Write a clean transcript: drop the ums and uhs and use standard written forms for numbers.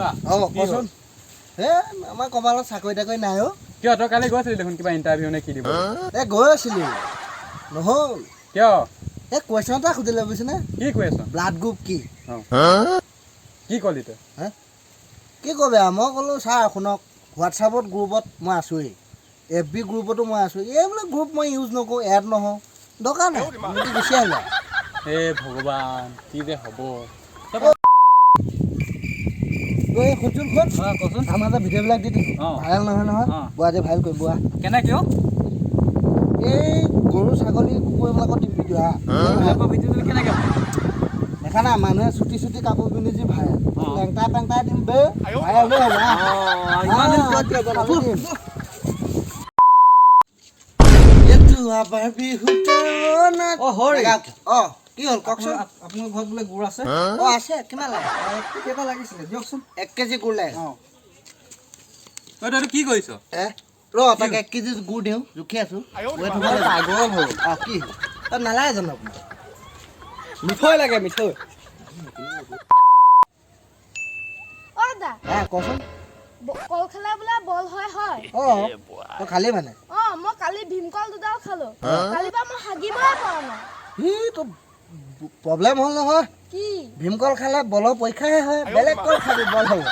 অঁ, কচোন। হে, আমাৰ কপালত চাকৰি তাকৰি নাই অ'। কিয়, তই কালি গৈছিলি দেখোন কিবা ইণ্টাৰভিউ নে কি দিব? এ, গৈ আছিলো, নহ'ল। কিয়? এই কুৱেশ্যন এটা সুধিলে, বুজিছেনে? কি কুৱেশ্যন? ব্লাড গ্ৰুপ কি? কি ক'লি তই? কি কবি আৰু, মই ক'লোঁ, ছাৰ শুনক, হোৱাটছআপত গ্ৰুপত মই আছোৱেই, এফ বি গ্ৰুপতো মই আছোঁ, এইবিলাক গ্ৰুপ মই ইউজ নকৰোঁ, এড নহওঁ, দৰকাৰ নাই, মোৰতো গুচি আহিলে। হে ভগৱান, কি যে হ'ব! এই শুনচোন, শুন। কচোন। আমাৰ যে ভিডিঅ'বিলাক দি দিলোঁ, ভাইৰেল নহয় নহয়। বোৱা, আজি ভাইৰেল কৰিম বোৱা। কেনেকে অ'? এই গৰু, ছাগলী, কুকুৰ এইবিলাকত দিম ভিডিঅ', হা। ভিডিঅ' কেনেকে? দেখা নাই, মানুহে চুটি চুটি কাপোৰ পিন্ধি যি ভাইৰেল, লেংটাই পেংটাই দিম বে, ভাইৰেল হ'ব, আহ। ইমান দিন আহ, কিয় খালি দিম। এইটো আমাৰ বিহুতে অনাথ- অ, হৰি। অ, কি হ'ল কওকচোন। আপোনাৰ ঘৰত বোলে গুৰ আছে? অ, আছে। কিমান লাগে? কেইটা লাগিছিলে, দিয়কচোন। 1 কেজি গুৰ লাগে? অ। তই এইটো কি কৰিছ? এ ৰ, তাক 1 কেজি গুৰ দিওঁ, জুখি আছো। গৈ থ'ব লাগিব। পাগল হ'ল। অ, কি হ'ল? তই নালাগে জানো আপোনাক? মিঠৈ লাগে, মিঠৈ। অ দা। হে, কচোন। কল খালে বোলে বল হয়, হয়? অ, তই খালি মানে? অ, মই কালি ভীমকল দুডাল খালো, কালিৰ পৰা মই হাগিবই পৰা নাই। সি তো প্ৰব্লেম হ'ল নহয়। কি? ভীমকল খালে বলৰ পৰীক্ষাহে হয়, বেলেগ কল খাবি, বল হ'ব।